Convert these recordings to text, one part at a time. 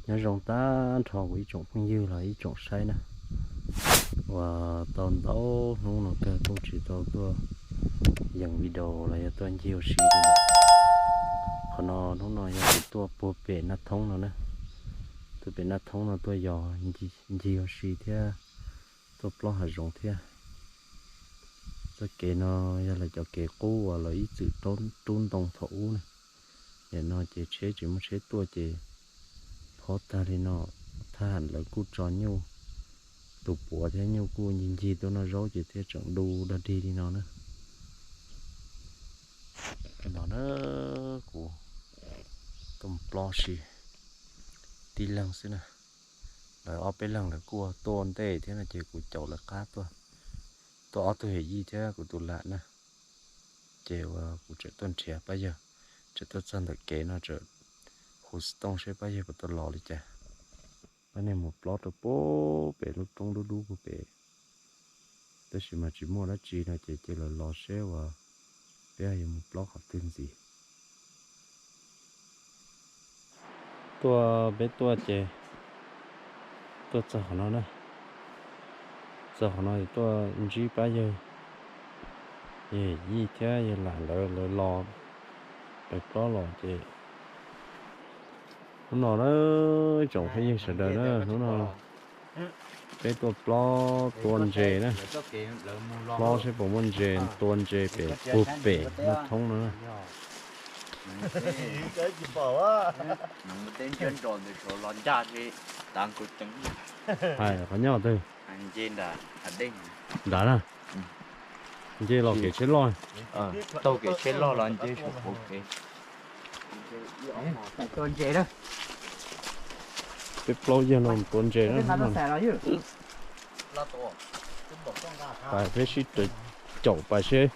Nyob zoo tag nrho kuv ib tsoom phooj ywg los ib tsoom saib na, uas tau ntau hnub no kawg kuj tsis tau tuaj yees video los yog tuaj ncig ua si li lawm. Qhov no hnub no yog kuv tuaj puag pem Naj Thoob no na, tuaj pem Naj Thoob no tuaj yos ncig ua si thiab tuaj plob hav zoov thiab. Txoj kev no yog lawv cov kev qub uas lawv ib txwm rub ntoo thaum ub na. Nim no ces tsheb tsis muaj tsheb tuaj ces phob tag li no, thab ham lawv kuj tso nyuj tus puav thiab nyuj kuj ncig ncig tuaj noj zaub ces thiaj tseem du dog dig li no na. No na, kuv tuaj plob si tib leeg xwb na. Lawv ob peb leeg lawv kuj tuaj ua ntej thiab no ces kuv caum lawv qab tuaj, tuaj ob tug yawm yij thiab kuv tus lam na. Ces uas kuv tseem tuaj nrhiav pab yawg, tseem tuaj txog ntawm kev no tseem hu xov tooj seb pab yawg puas tuaj los li cas. Pab niag mus plob rau puag pem lub roob dub dub puag pem, tab sis mas tsis muaj dab tsi no ces cia lawv los seb uas peb yuav mus plob qhov twg ntxiv. Tuaj, peb tuaj ces tuaj txog qhov no na. Txog qhov no tuaj ntsib pab yawg, yawg yij thiab yawg lam lawv, lawv los, lawv plob los ces hnub no na, ib tsoom phooj ywg sawv daws na, hnub no peb tuaj plob tua ntses na, plob seb puas muaj ntses, tua ntses pem puag pem Naj Thoob no na. Hais qhov nyob twg? Nrad na. Nce los kev tsheb loj. Taug kev tsheb loj los nce saum kev. Peb plaub yawg no mus tua ntses na. Pais peb sib caum pais seb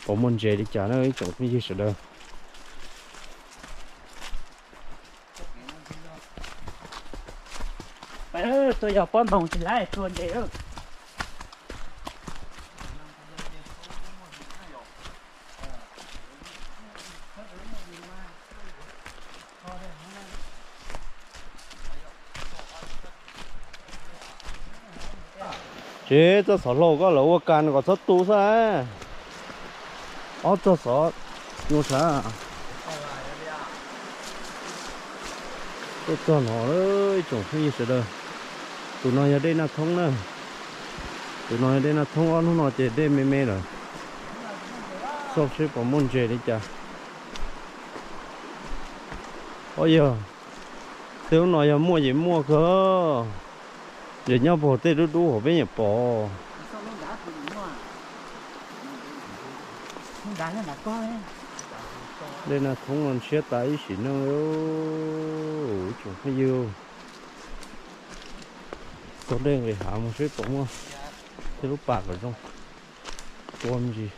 puas muaj ntses li cas na ib tsoom phooj ywg sawv daws. Tuaj yog pob ntoo tsis laib tua ntses. Tsis txoj xov hlau koj lawv ua kas kom txhob tu xwb. Ob txoj xov ua sav. Tuaj txog no ib tsoom phooj ywg sawv daws. Tus no yog dej Naj Thoob na. Tus no yog dej Naj Thoob, ob hnub no ces dej me me lawm. Xauj seb puas muaj ntses li cas. Ob yog, tej lub no yog muaj ces muaj kawg. Ntses nyob puag tej dub dub hauv peb nyiam pom. Dej Naj Thoob no ntshiab tas ib sim neej li, ib tsoom phooj ywg. Txog dej nqis hav mus seb puas muaj tej lub pas kom zoo tua me ntsis.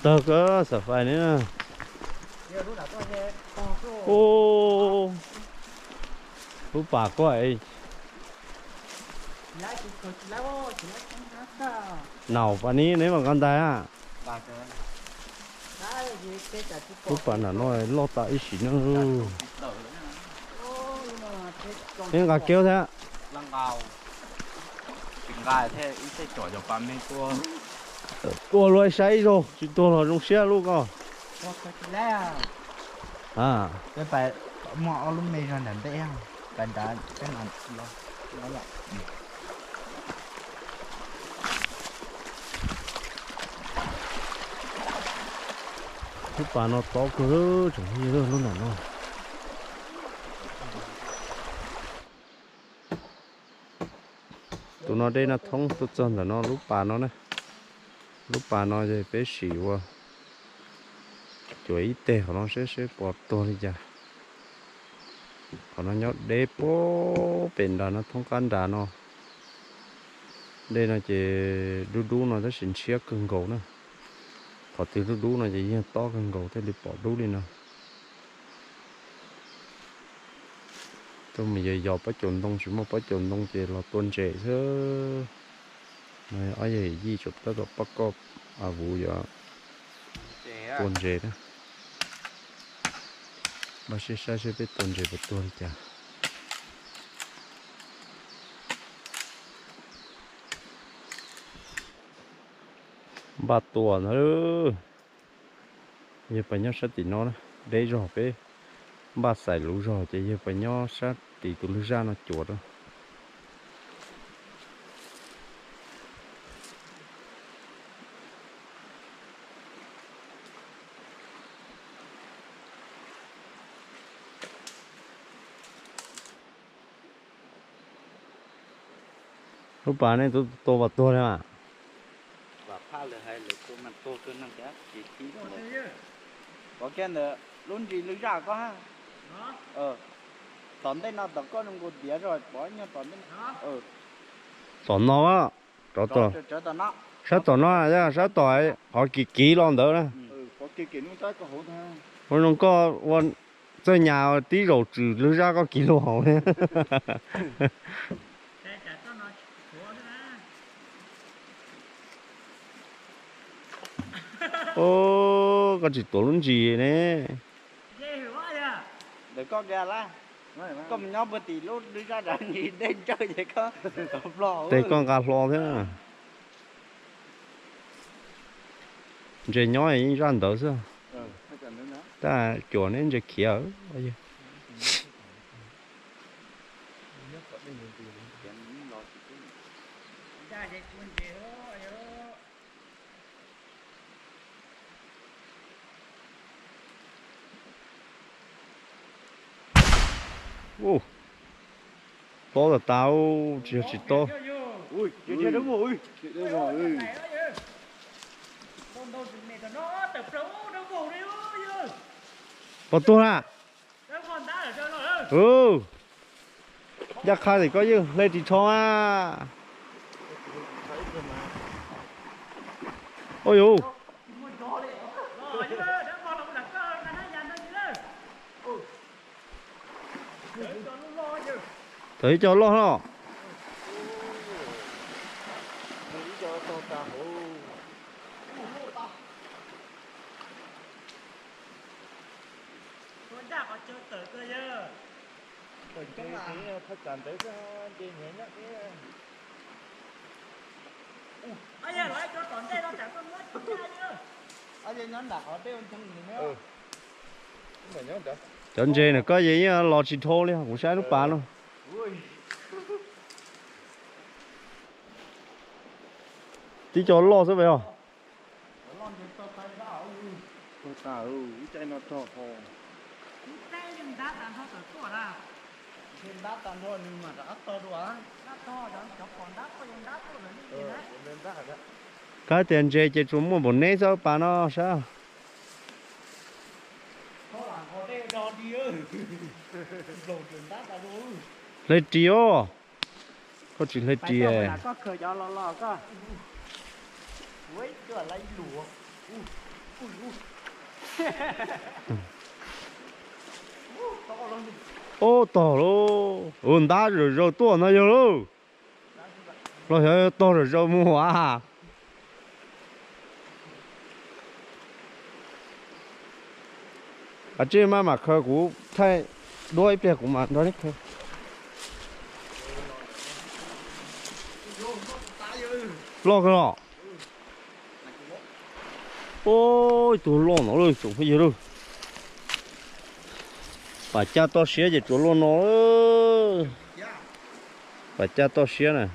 Tawg kawg xam fais ni. Ub, lub pas kuaj. Naum pas ni neb mas koj ntais a. Lub pas nram no loj tas ib sim neej. Neb nqa kiab thiab. Tua luag saib ib zaug tsis tuag los zoo siab lub ko. Lub pas no tob kawg tsoom phooj ywg, lub nram no. Tus no dej Naj Thoob tuaj txog ntawm no lub pas no na. Lub pas no ces peb sim ua cuav ib teg qhov no seb seb puas tuag li cas. Qhov no nyob deb puag pem nram Naj Thoob qab nrad no. Dej no ces dub dub no tab sis ntshiab kawg nkaus na. Qhov twg dub dub no ces yeej tob kawg nkaus thiaj li pom dub li no. Mus yos yos pob caus ntoo, tsis muaj pob caus ntoo ces los tua ntses xwb. Ob yawg yij tseem tab tom poj koj a vuv yuav tua ntses na. Npaj siab saib seb peb tua ntses puas tuag li cas. Npaj tua ntag. Yawg pas nyob sab tim no na, deb zog peb npaj xaim luv zog ces yawg pas nyob sab tim tus lwg zaj no cuav rau. Lub pas nej tua puas tuag li mas? Pov kiag ntawd lub ntsis lwg zaj koj ha. Tom ntej no tom koj zoo nkaus tiav zog pov nyuag tom ntej. Tom no, sab tom no, sab tom qhov kiv kiv los ntawd na. Ua zoo koj ua txawj nyas tib zaug tswm lwg zaj koj kiv lug hauv. Koj tsis tuav lub ntsis ne. Koj nyob puag tim lub zaj dab ntsis dej ntsawj ces koj, tej koj nqa hlo thiab. Ntses nyob yeej zaj ntawd xwb. Tab cuam neb ntses khiav. Tob tas tas, tsis yog tsis tob. Puas tuag na? Ncaj qha tim koj yeej hle ris tsho a. Ua yus, tawm ib co loj no. Cov ntses no koj yeej los tsis dhau li, kuv saib lub pas no. Tib co loj xwb pes os. Kab tias ntses ces tsuas muaj npaum neb xwb pas no sab. Hle ris os. Koj tsis hle ris. Ub, tog lauj. Ua ntab zom zaws tuaj no yog lauj. Los xyov tog zom zaws mus as. Kav tsij maj mam khaws, kuv thaij duab ib pliag kuv mam nrog neb khaws. Loj kawg los. Ua ib tug loj no lawm tsoom phooj ywg lauj. Pam caj toj siab ces tsuas luaj no. Pam caj toj siab na.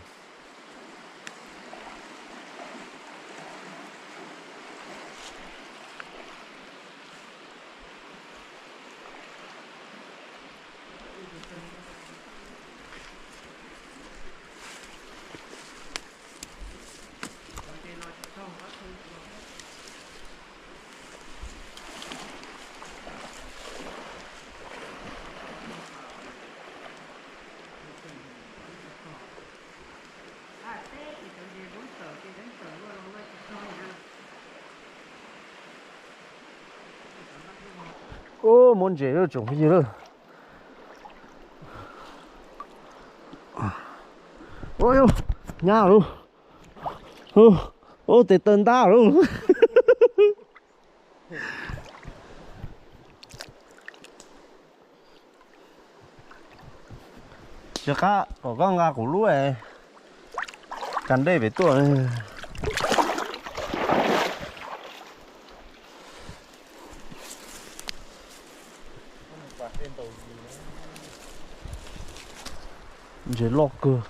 Ub, muab ntses lawm tsoom phooj ywg lawm. Ua, nyab lub, ua tes taw ntab lub. Tsis qab kom koj nqa kuv lub, ka dej pem tuaj. Ntses loj kawg.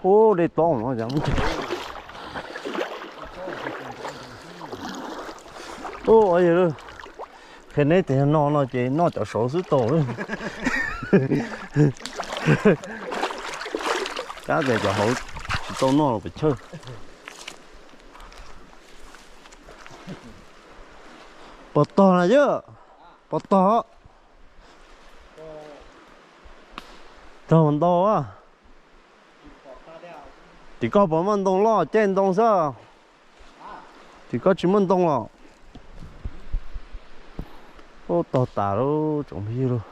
Ub, dej tob no. Ub, yog qhia neb tias yog no no ces noj cov saud xwb tau. Kab tias cov hauv tsis tau noj los pes chawj. Pov tog na yog, pov tog. Tog ntau. Tim koj puas muaj ntoo loj caij ntoo xwb? Tim koj tsis muaj ntoo los? Ub, tog tas lawm tsoom phooj ywg lauj.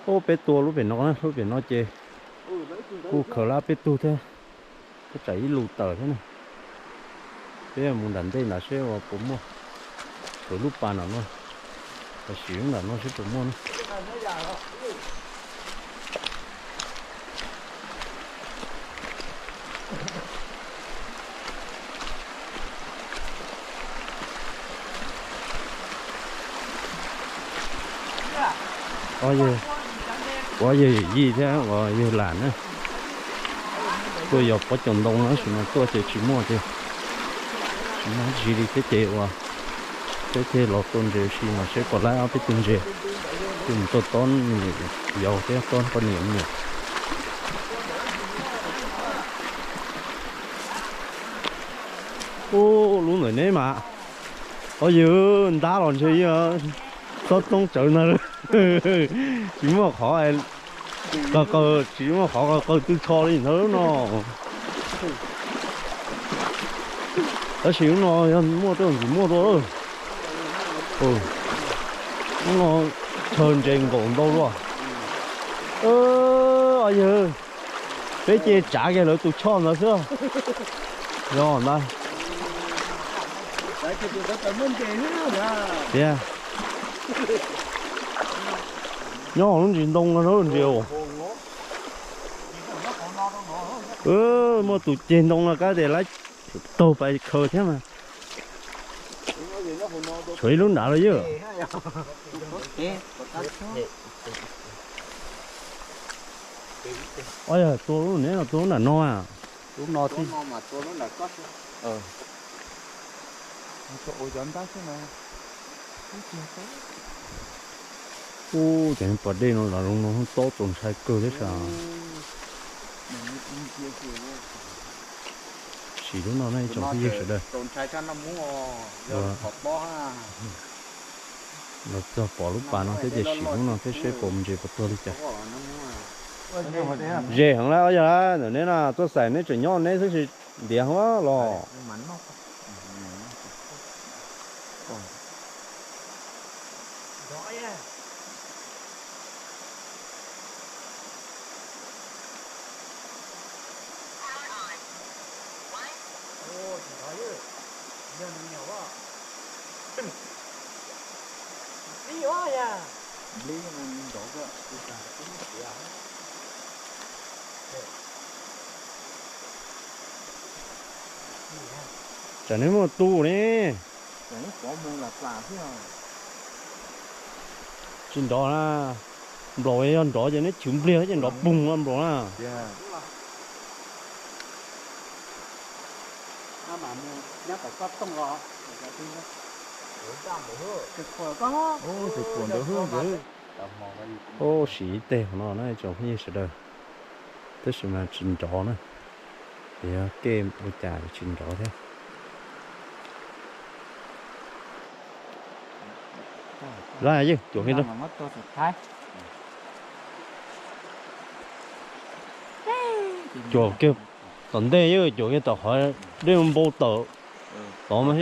Ub, peb tua lub pem no, lub pem no ces kuj khaws lab peb tug thiab, kuj tsam ib lus tawm thiab na. Peb mus nram ntej nram seb uas puas muaj, lub pas nram no, los sim lub nram no seb puas muaj na. Ua yawg yij thiab ua yawg lam na, tuaj yos pob cov ntoo na, tab sis mas tuaj ces tsis muaj ces tsis muaj dab tsi li thiab ces ua, peb thiaj los tua ntses si mas seb puas laib ob peb tug ntses, thiaj mus tuaj tob yau thiab tob poj niam me nyuam. Ub, lub ntawm neb mas, ua yawg, ntab los ntshe yog tsob txoob tsawv ntag. Tsis muaj qhov, qaws qaws, tsis muaj qhov qaws qaws twg tsho li ntawd no. Tab sis lub no yog muaj tej ntsis muaj dua. Lub no chaw ntses nkaum ntau dua. Ua yawg, peb cia tsav kiag lawv tus choj ntawd xwb. Yog ntag. Tiag. Nyob hauv lub ntsis ntoo no ntsis. Muaj tus ceg ntoo no kab tias lawv taug pais khaws thiab mas. Tshuav ib lub nrad los yog. Ua yog tua lub neb no tua lub nram no a. Ub, cov pas dej no los zoo no tob txaus ntshai kawg thiab sas. Sim lub no na ib tsoom phooj ywg sawv daws. Los txog pom lub pas no thiab ces sim lub no thiab seb puas mus ntses puas tuag li cas. Ze heev lawm yog ntawm neb no tuaj xais neb tseem nyob neb xwb sis ntiav heev los. Tsam neb muaj tu ne. Tsis nrov na. Nplaum yog nrov ces neb chwv npliag ces nrov pug no nplaum na. Ub, siv ib teg qhov no na tsoom phooj ywg sawv daws, tab sis mas tsis nrov na. Ces yog kej ua cas tsis nrov thiab. Lawm yawg, cuam kiag, cuam kiag tom ntej, yawg, cuam kiag tom qhov dej npau tawm tod mas,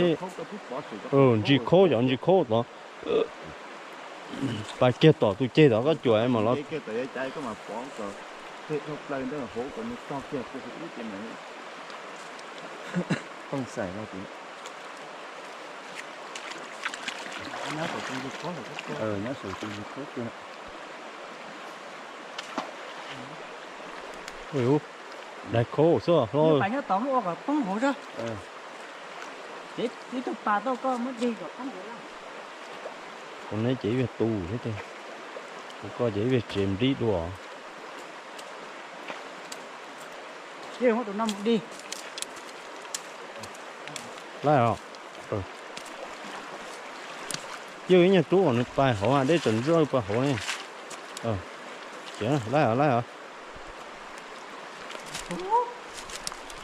ntsis khaub, cov ntsis khaub tod. Pais kiag tom tus ceg tod koj cuam mam los. Dai khaub xwb hlo. Nyob tom muab ua kom poob hauv tso. Ib tug pas tau koj muab dig kom poob hauv. Ua neb ces ib vij tu thiab, ua koj ces ib vij tsev nplib dua. Muab tus no mus dig. Laib os. Yawg ib nyuag rub kom nws pais hauv, dej tseem zawj pais hauv ne. Laib os, laib os.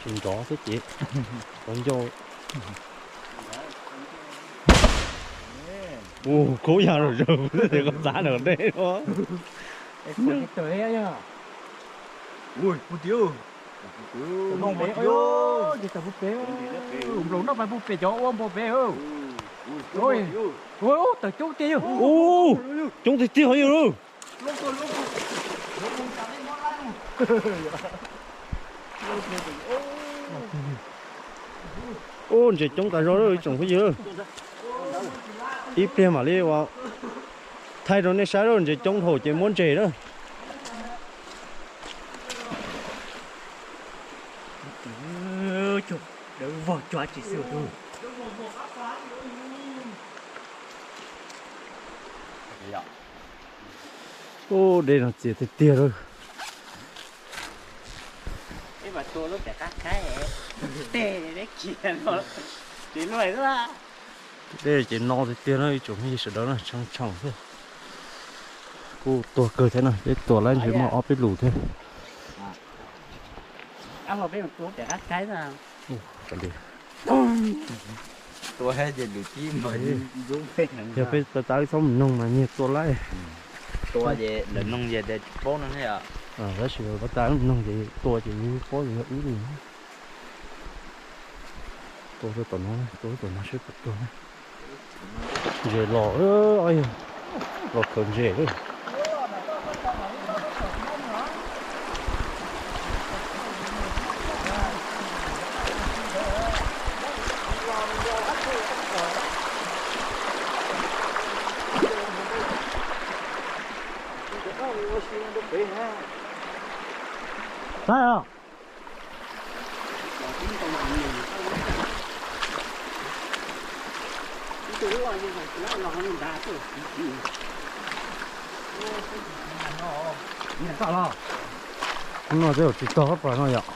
Tsis nrov thiab ces, qhov ncauj. Ua khaub ya zom zaws, koj txav nram dej no. Nploos noj pais puag pem cov ua npau pem. Tawm coob tiag yawg. Coob tiag tiag yawg. Ub, ntses coob tas zog lawm ib tsoom phooj ywg. Ib pliag mam li ua thaij rau nej saib lawm, ntses coob dhau ces muab ntses na. Dawb vog cuag tsis xwb. Ub, dej no txias tiag tiag lawm. Dej ces no tiag tiag na ib tsoom phooj ywg sawv daws na, tshee tshoom thiab. Kuj tuag kawg thiab na, peb tua laib ntshe muaj ob peb lus thiab. Yog peb tab tab txhob mus noog mas nyiag tua laib. Tua ces lawv noog ces tsis paub no ne. Tab sis tab tab noog ces tua ces yus paub ces yog wb li. Tua rau tom no, tua rau tom no seb puas tuag na. Ntses los, los khaws ntses lawm. Saib os. Hnub no twb yuav tsis tog pas no yom.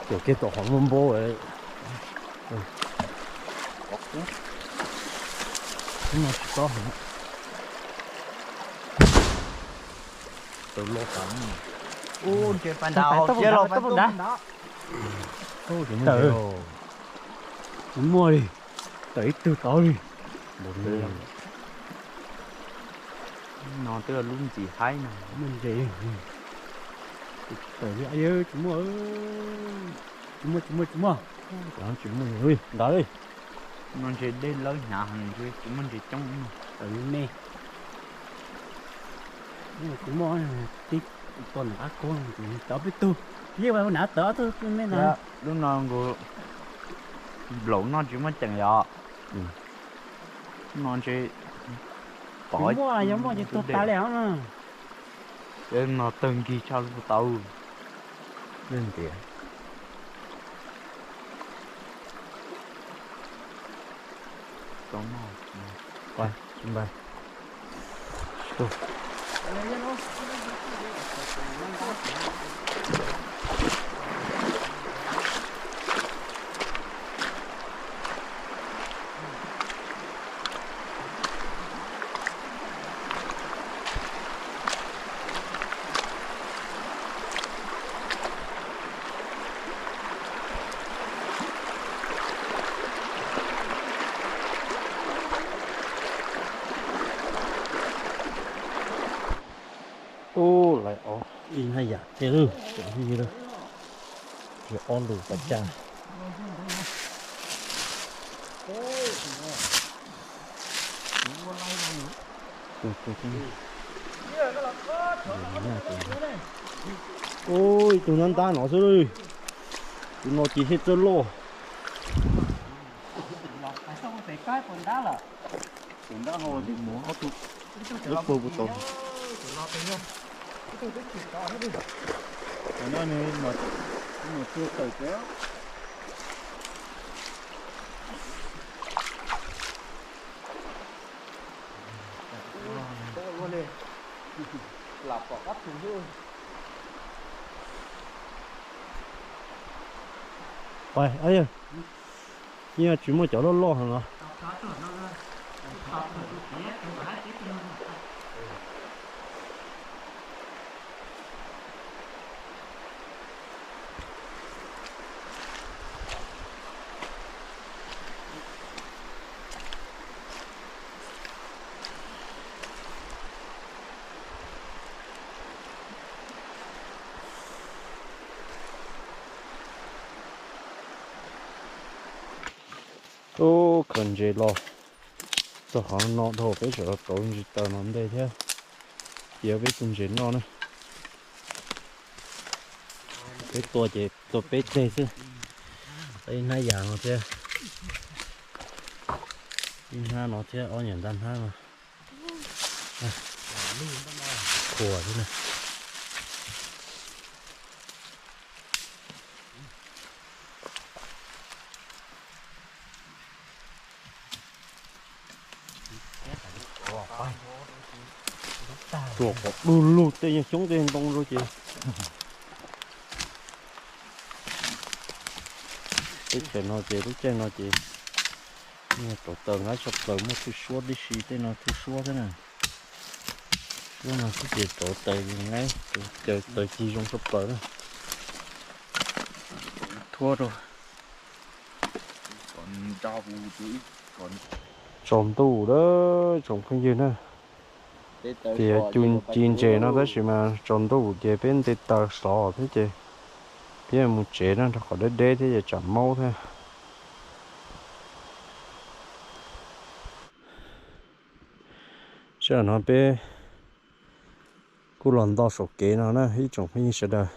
Cuam kiag tom qhov npau npau. Hnub no tsis tob heev. Tawm los tas. Ub, ntses pais nrad, ntses pais toj nrad. Tawm, tsis muaj li, tawm ib tug tod li. No twb lub ntxim haib no. Muaj ntses, tawm li, tsis muaj, tsis muaj, tsis muaj, tsis muaj. Tsis muaj ntawd li. No ntses dej lawb hnyav heev, tsis muaj ntses coob. Tawm li me. Tsis muaj tib Tuaj nram qab kub, tov peb tug, yeej ua nav tawv ob tug me na. Lub no nkaus nplaum no tsis muaj ceem yom. No ntshe pom muaj, yog muaj ces tuag tas li os na. No tawg nkig tshaj lub tau. Leej ntiav. Ub, lawv ob ib haj yam thiab, ob lus pas cag. Ub, ib tug ntab ntab no xwb, tus no ces thiaj txawj loj. Tus ntab no ces mus ob tug lawv puag puas tau. Tus no nws mas tua tawm pem. Lam pom qab tus xwb. Yog tsis muaj cov loj loj heev los. Ub, khaws ntses los txog qhov no dhau peb tseem los kauv ntsis taws no ntej thiab, cia peb tus ntses noj na. Peb tua ces tua peb teg xwb. Ib hnab yas no thiab, ib hnab no thiab ob nyuam ntaj hnab no. Qhuas xwb na. Tuaj kom du lug tej nyuag xyoob tej ntoo rau ces teb chaws no ces lub caij no ces rauv taws nqaib tshaj plaws, muaj thwj suab tib si, tej no thwj suab thiab na. Lub no xwb ces rauv taws nqaib, rauv taws ci zoo tshaj plaws na. Thuab rau. Tsaus ntuj lawm tsoom phooj ywg na. Tias cu ci ntses no tab sis mas tsaus ntuj ces peb nte taws xov thiab ces peb mus tsev na, rau qhov deb deb thiab ces tsam maub thiab. Sij hawm no peb kuj los nto saum kev no na ib tsoom phooj ywg sawv daws.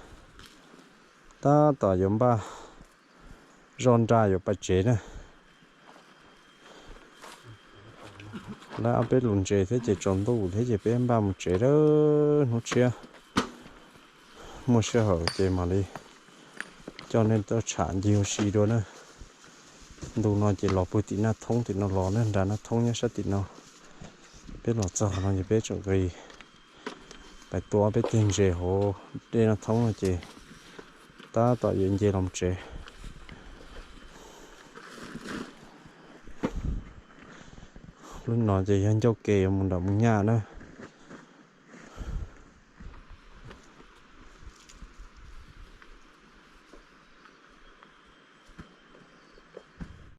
Tab tom yuav npaj zoj nra yuav pais tsev na. Lawv ob peb lus ntses thiab ces tsaus ntuj thiab ces peb npaj mus tsev lawm. Hnub tshiab muaj sij hawm ces mam li coj nej tuaj tsham ncig ua si dua na. Ntu no ces los puag tim Naj Thoob tim no los na, nram Naj Thoob nyob sab tim no. Peb los txog no ces peb tseem nqis pais tua peb teg ntses hauv dej Naj Thoob no ces tab tom yuav nce los tsev. Lub no ces yog ncauj ke yuav mus nram Mus Nyaj na.